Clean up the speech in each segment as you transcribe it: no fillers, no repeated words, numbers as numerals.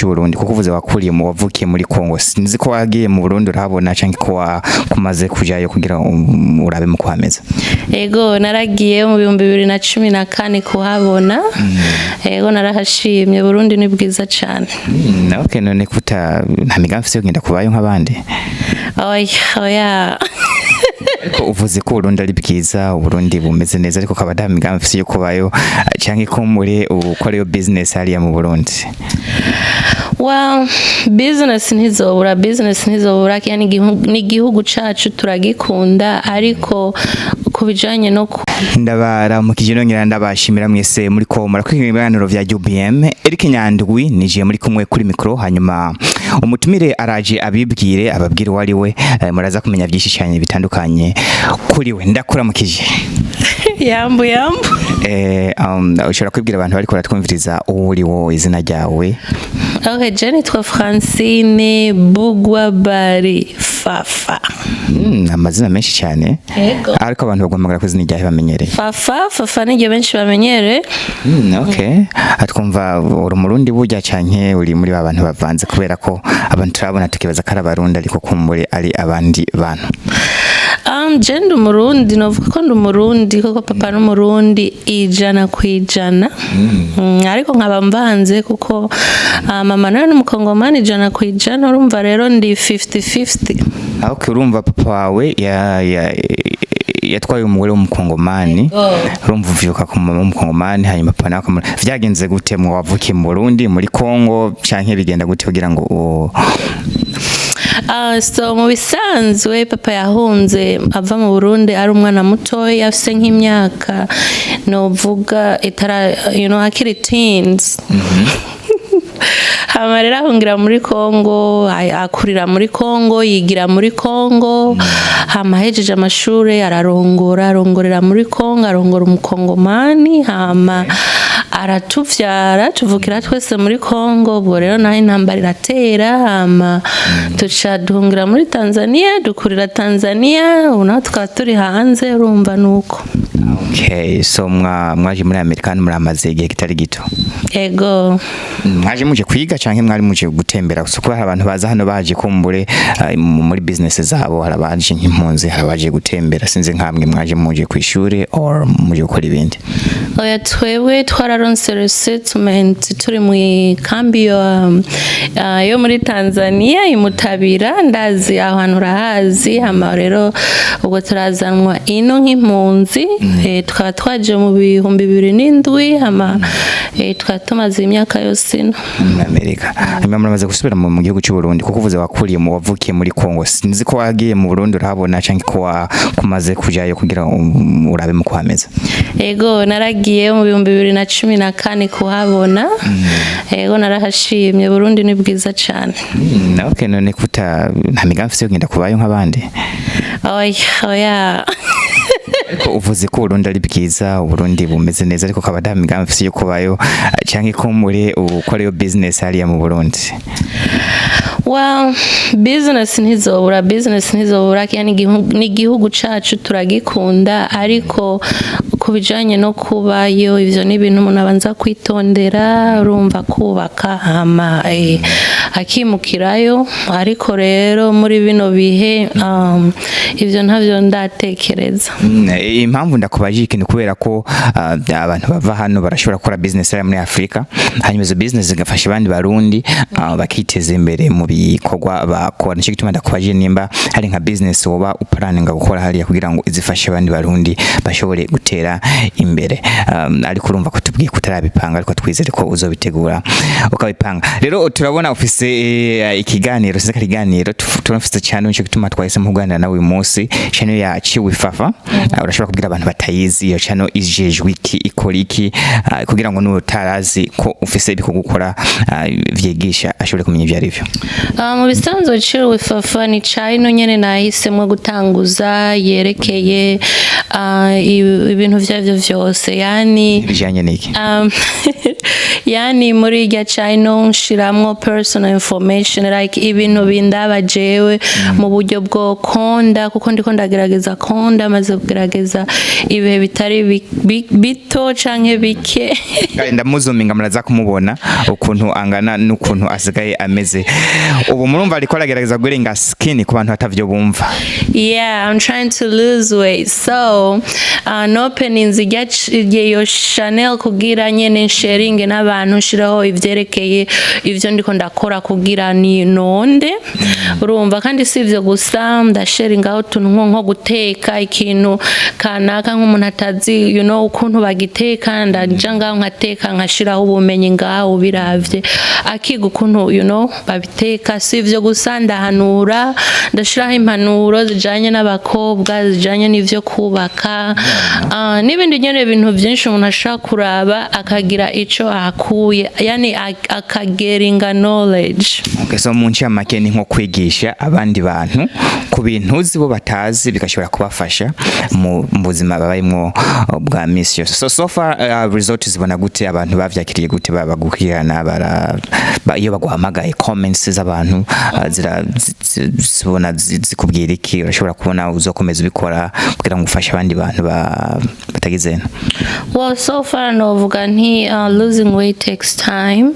cy'u Burundi, kuko uvuze wakuriye mu wavukiye muri Kongo, sinzi ko wagiye mu Burundi urahabona canke ko kumaze kujayo kugira urabe mu kuhameza. Ego, naragiye mu 2014 kuhabona. Ego, narahashimye. Burundi ni bwiza cane. Okay, none kuta nta migambi ufise yo kugenda kubayo nk'abandi? Oya, oya. Ariko uvuze ko Uburundi ari bwiza, Uburundi bumeze neza, ariko ukaba nta migambi ufise yo kubayo canke ko muri ukoreyo business hariya mu Burundi? Well, business ntizobura, business ntizobura. Yani ni igihugu cacu, turagikunda, ariko ku bijanye no ku Ndabaramukije, nongera ndabashimira mwese muri ko murakurikira ibiganiro vya UBM. Eric Nyandwi nije muri kumwe kuri micro, hanyuma umutumire araje abibwire, ababwire uwo ari we. Muraza kumenya byinshi cyane bitandukanye kuri we. Ndakuramukije. Yambu, yambu. Ushobora kwibwira abantu bariko baratwumviriza uwo uri wo, izina ryawe? Okay, je nitwa Francine Bugwabari Fafa. Amazina menshi cyane. Ego. Ariko abantu baguhamagara ku izina ryawe bamenyereye? Fafa, Fafa niryo benshi bamenyere. Okay, atwumva uri umurundi burya canke uri muri ba bantu bavanze? Kubera ko abantu turabona tukibaza ko ari abarundi, ariko kumbure ari abandi bantu. Je ndi umurundi, novuga ko ndi umurundi kuko papa n'umurundi 100%. Ariko nkaba mvanze kuko mama nawe n'umukongomani 100%. Urumva rero ndi 50-50. Aho urumva papa wawe yatwaye umugore w'umukongomani, urumva uvyuka ku mama w'umukongomani, hanyuma papa nawe vyagenze gute? Mu wavukiye mu Burundi, muri Kongo, canke bigenda gute kugira ngo So mu bisanzwe papa yahunze ava mu Burundi ari umwana mutoya, afise nk'imyaka novuga itara akiri teens. Hama rero ahungira muri Kongo, akurira muri Kongo, yigira muri Kongo. Hama ahejeje amashure ararongora, arongorera muri Kongo, arongora umukongomani, hama aratuvyara, tuvukira twese muri Kongo. Ubwo rero naho intambara iratera, hama tuca duhungira muri Tanzania, dukurira Tanzania, ubu naho tukaba turi hanze. Urumva nuko. Okay, so mwaje muri Amerika hano muramaze igihe kitari gito? Ego. Mwaje muje kwiga canke mwari muje gutembera gusa? Kuko hari abantu baza hano baje kumbure muri business zabo, hari abaje nk'impunzi, hari abaje gutembera. Sinzi nkamwe mwaje muje kw'ishure or muje gukora ibindi? Oya, twebwe twararonse resettlement turi mu kambi yo muri Tanzania imutabira. Ndazi aho hantu urahazi. Hama rero ubwo turazanwa ino nk'impunzi, tukaba twaje mu 2007, hama tukaba tumaze imyaka yose ino. Muri Amerika. Hanyuma muramaze gusubira mu gihugu cy'u Burundi, kuko uvuze wakuriye mu wavukiye muri Kongo, sinzi ko wagiye mu Burundi urahabona canke ko kumaze kujayo kugira urabe mu kuhameza. Ego, naragiye mu 2014 kuhabona. Ego, narahashimye. Burundi ni bwiza cane. Okay, none kuta nta migambi ufise yo kugenda kubayo nk'abandi? Oya, oya. Ariko uvuze ko Uburundi ari bwiza, Uburundi bumeze neza, ariko ukaba nta migambi ufise yo kubayo canke ko muri ukoreyo business hariya mu Burundi? Well, business ntizobura, business ntizobura. Yani ni igihugu cacu, turagikunda, ariko ku bijanye no kubayo ivyo ni ibintu umuntu abanza kwitondera. Urumva kubaka hama akimukirayo, ariko rero muri bino bihe ivyo ntavyo ndatekereza. Impamvu ndakubajije ikintu, kubera ko abantu bava hano barashobora gukora business hariya muri Afrika, hanyuma izo business zigafasha abandi barundi, bakiteza imbere mu bikorwa bakora. Nicyo gituma ndakubajije nimba hari nka business woba uplanninga gukora hariya kugira ngo izifashe abandi barundi bashobore gutera imbere. Ariko urumva ko tubwiye kutarabipanga, ariko twizere ko uzobitegura ukabipanga. Rero turabona ufise ikiganiro, sinzi ko ari ikiganiro, turafise cyane, nicyo gituma twahisemo kuganira nawe uyu munsi, channel ya Chill with Fafa. Urashobora kubwira abantu batayizi iyo channel ijejwe iki, ikora iki, kugira ngo n'utarazi ko ufise ibikorwa ukora vyigisha ashobore kumenya ivyo ari vyo? Mu bisanzwe Chill with Fafa ni channel nyene nahisemo gutanguza yerekeye ibintu. Ibintu ivyo arivyo vyose, yani Bijanye n'iki? Yani muri irya channel nshiramwo personal information, like ibintu bindaba jewe mu buryo bwo konda, kuko ndiko ndagerageza konda, maze kugerageza ibihe bitari bito canke bike. Kandi ndamuzuminga, muraza kumubona ukuntu angana n'ukuntu asigaye ameze ubu. Murumva ariko aragerageza gurenga skin ku bantu batavyo bumva. Yeah, I'm trying to lose weight. So, nopeninze iyo channel kugira nyene sharing n'abantu, nshiraho ivyerekeye ivyo ndiko ndakora kugira ni nonde. Urumva, kandi si ivyo gusa, ndasharingaho utuntu nko guteka ikintu kanaka, nk'umuntu atazi ukuntu bagiteka, ndaja ngaho nkateka, nkashiraho ubumenyi ngaho, ubiravye akiga ukuntu babiteka. Si ivyo gusa, ndahanura, ndashiraho impanuro zijanye n'abakobwa, zijanye n'ivyo kubaka, n'ibindi nyene bintu byinshi umuntu ashobora kuraba akagira ico ahakuye, yani akageringa knowledge. Okay, so mu ncamake ni nko kwigisha abandi bantu ku bintu uzi bo batazi, bigashobora kubafasha mu buzima babayemwo bwa misi yose. So far, result zibona gute? Abantu bavyakiriye gute? Bagukwirana iyo baguhamagaye, comments z'abantu zibona zikubwira iki? Urashobora kubona uzokomeza ubikora kugira ngo ufashe abandi bantu batagize? Well, so far novuga nti losing weight takes time.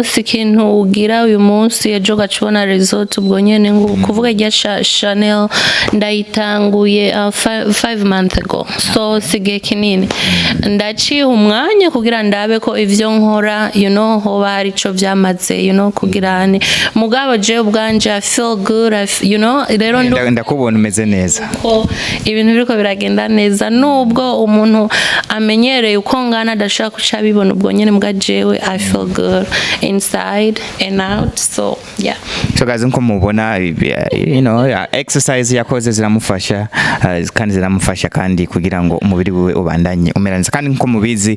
Si ikintu ugira uyu munsi, ejo ugaca ubona result ubwo nyene. Ngo kuvuga rya channel ndayitanguye 5 months ago, so si igihe kinini. Ndaciha umwanya kugira ndabe ko ivyo nkora hoba hari ico vyamaze kugira ni mugabo jewe ubwanje I feel good, I f- you know rero Ndakubona umeze neza. Ko ibintu biriko biragenda neza, nubwo umuntu amenyereye uko ngana adashobora guca abibona ubwo nyene, mbwa jewe I feel good inside and out, so yeah. So guys, nko mubona, exercise yakoze ziramufasha, kandi ziramufasha kandi kugira ngo umubiri wiwe ubandanye umera neza. Kandi nko mubizi,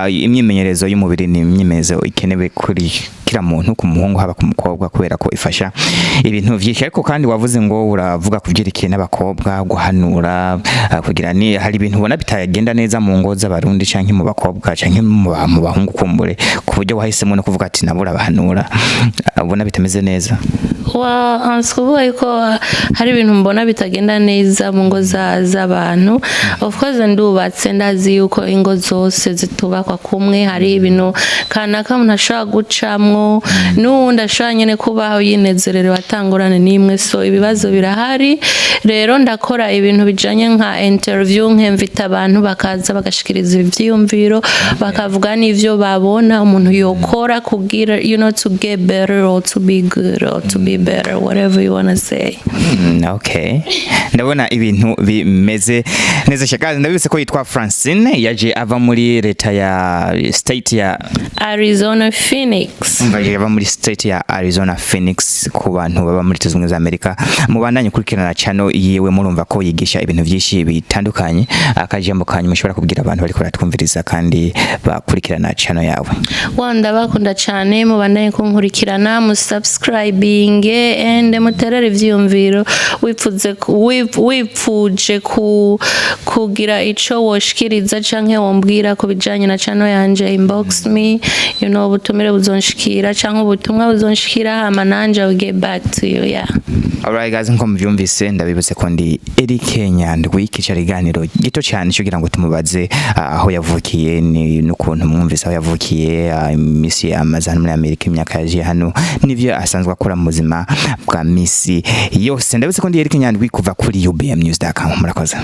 imyimenyerezo y'umubiri ni imyimenyerezo ikenewe kuri kila muntu, ku muhungu haba ku mukobwa, kubera ko ifasha ibintu vyinshi. Ariko kandi wavuze ngo uravuga ku vyerekeye n'abakobwa, guhanura, kugira ni hari ibintu ubona bitagenda neza mu ngo z'Abarundi canke mu bakobwa canke mu bahungu kumbure, ku buryo wahisemo no kuvuga ati nabo urabahanura, ubona bitameze neza. Well, si kuvuga yuko hari ibintu mbona bitagenda neza mu ngo z'abantu. Of course ndubatse, ndazi yuko ingo zose zitubakwa kumwe. Hari ibintu kanaka umuntu ashobora gucamwo, n'uwundi ashobora nyene kubaho yinezererewe atangorane n'imwe. So ibibazo birahari. Rero ndakora ibintu bijanye nka interview, nkemvita abantu bakaza bagashikiriza ivyiyumviro, bakavuga n'ivyo babona umuntu yokora kugira to get better or to be good or to be better, whatever you wanna say. Okay, ndabona ibintu bimeze neza cyane. Ndabibutse ko yitwa Francine, yaje ava muri leta ya state ya Arizona, Phoenix. Umva, yaje ava muri state ya Arizona, Phoenix. Ku bantu baba muri Leta Zunze Ubumwe za Amerika, mubandanye kurikirana channel yiwe, murumva ko yigisha ibintu byinshi bitandukanye. Akajambo kanyu mushobora kubwira abantu bariko baratwumviriza kandi bakurikirana channel yawe? Wa, ndabakunda cyane, mubandanye kunkurikirana, musubscribinge and muterere ivyiyumviro. Wipfuje kugira ico woshikiriza canke wombwira ku bijanye na channel yanje, inbox me, ubutumire buzonshikira canke ubutumwa buzonshikira, hama nanje I will get back to you, yeah. Alright guys, nko muvyumvise, ndabibutse ko ndi Eric Nyandwi. Kicara iganiro gito cyane kugira ngo tumubaze aho yavukiye ni n'ukuntu mwumvise aho yavukiye, imisi amaze hano muri Amerika, imyaka yaje hano, n'ivyo asanzwe akora mu buzima bwa misi yose. Ndabibutse ko ndi Eric Nyandwi kuva kuri ubmnews.com. Murakoze.